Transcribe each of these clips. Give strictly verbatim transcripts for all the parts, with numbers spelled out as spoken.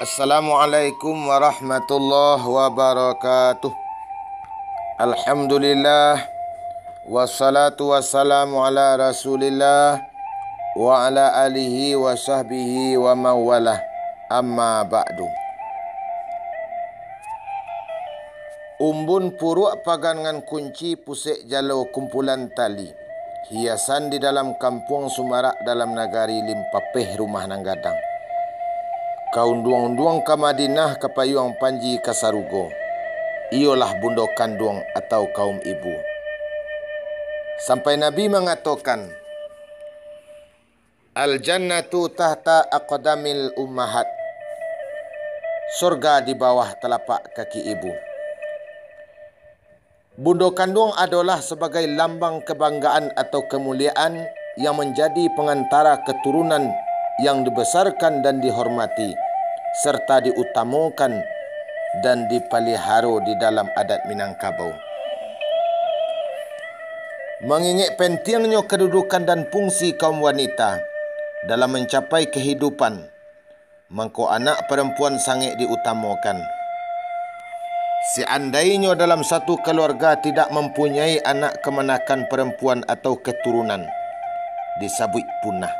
Assalamualaikum warahmatullahi wabarakatuh. Alhamdulillah, wassalatu wassalamu ala Rasulillah, wa ala alihi wa sahbihi wa mawalah. Amma ba'du. Umbun puruak pagangan kunci, pusek jalo kumpulan tali, hiasan di dalam kampuang, sumarak dalam nagari, limpapeh rumah nan gadang. Kaunduang-unduang ka Madinah, kapayuang panji ka sarugo, iyolah bundo kanduang atau kaum ibu. Sampai Nabi mangatokan, "Al-jannatu tahta aqdamil ummahat." Surga di bawah talapak kaki ibu. Bundo kanduang adolah sabagai lambang kabanggaan atau kamuliaan yang manjadi pangantara katurunan yang dibesarkan dan dihormati, serta diutamokan dan dipaliharo di dalam adat Minangkabau. Mangingek pentiangnyo kadudukan dan fungsi kaum wanita dalam mancapai kahidupan, mangko anak parampuan sangaik diutamokan. Seandainyo dalam satu kaluarga tidak mampunyai anak kamanakan parampuan atau katurunan, disabuik punah.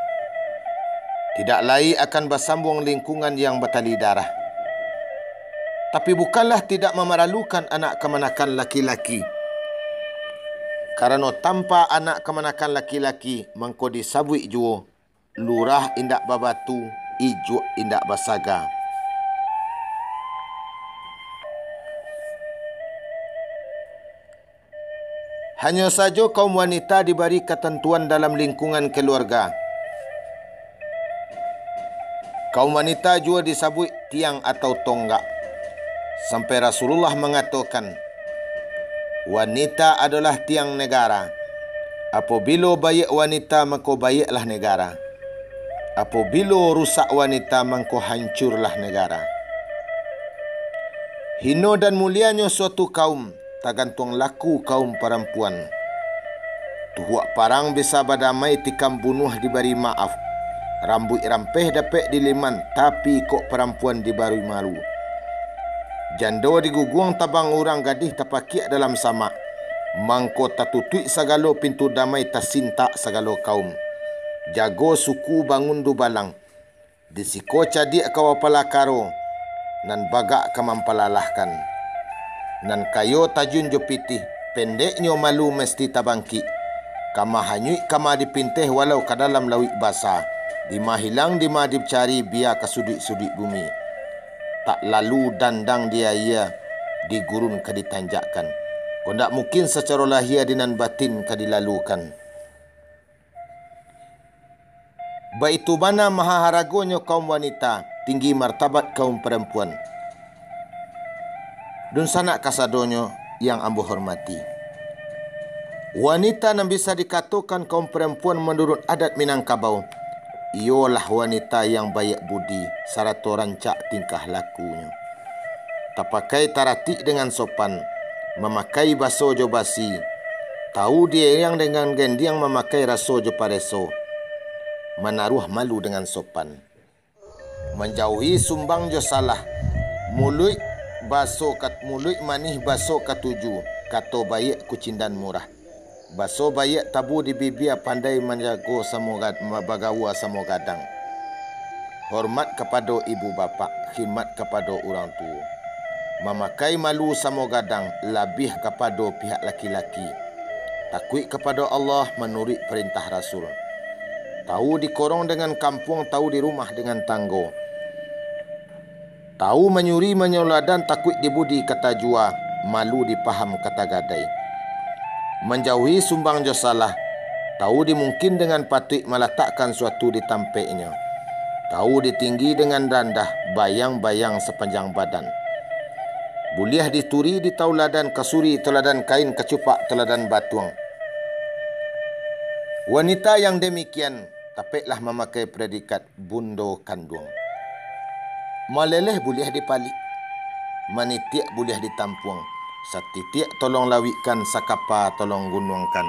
Tidak lai akan basambuang lingkungan yang batali darah. Tapi bukanlah tidak mamaralukan anak kamanakan laki-laki. Karano tanpa anak kamanakan laki-laki, mangko disabuik juo, lurah indak babatu, ijuak indak basaga. Hanyo sajo kaum wanita dibari katantuan dalam lingkungan kaluarga. Kaum wanita juo disabuik tiang atau tonggak. Sampai Rasulullah mangatokan, "Wanita adolah tiang negara. Apobilo baiak wanita, mako baiaklah negara. Apobilo rusak wanita, mangko hancurlah negara." Hino dan mulianyo suatu kaum, tagantuang laku kaum parampuan. Tuhuak parang bisa badamai, tikam bunuah dibari maaf. Rambuik rampeh dapek diliman, tapi kok parampuan dibari malu. Jando diguguang tabang urang, gadih tapakiak dalam samak. Mangko tatutuik sagalo pintu damai, tasintak sagalo kaum. Jago suku bangun dubalang. Di siko cadiak ka bapalakaro, nan bagak ka mampalalahkan. Nan kayo tajun jo pitih, pendeknyo malu mesti tabangkik. Kama hanyuik kama dipinteh, walau ka dalam lauik basa. Dima hilang dima dicari, bia ka suduik-suduik bumi. Tak lalu dandang di aia, di gurun ka ditanjakkan. Kok ndak mungkin sacaro lahia, di nan batin ka dilalukan. Baitu bana maha haragonyo kaum wanita, tinggi martabat kaum parampuan. Dunsanak kasadonyo yang ambo hormati, wanita nan bisa dikatokan kaum parampuan manuruik adat Minangkabau, iyolah wanita yang baiak budi, sarato rancak tingkah lakunyo. Tapakai taratik dengan sopan, mamakai baso jo basi, tau dieriang dengan gendiang, mamakai raso jo pareso, manaruah malu dengan sopan. Manjauhi sumbang jo salah, muluik baso kat-, muluik manih baso katuju, kato baiak kucindan murah. Baso baiak tabu di bibia, pandai manjago samo gad-, ma-, bagaua samo gadang. Hormat kapado ibu bapak, khidmat kapado urang tuo. Mamakai malu samo gadang, labiah kapado pihak laki-laki. Takuik kapado Allah, manuruik parentah Rasul. Tau di korong dengan kampuang, tau di rumah dengan tanggo. Tau manyuri manyoladan, takuik di budi ka tajua, malu di paham ka tagadai. Manjauhi sumbang jo salah, tau di mungkin dengan patuik, malatakkan suatu di tampeknyo. Tau di tinggi dengan randah, bayang-bayang sapanjang badan. Buliah dituri di tauladan, kasuri tauladan kain, kacupak tauladan batuang. Wanita yang demikian, tapeklah mamakai predikat bundo kanduang. Maleleh buliah dipalik, manitiak buliah ditampuang, satitiak tolong lauikkan, sakapa tolong gunuangkan.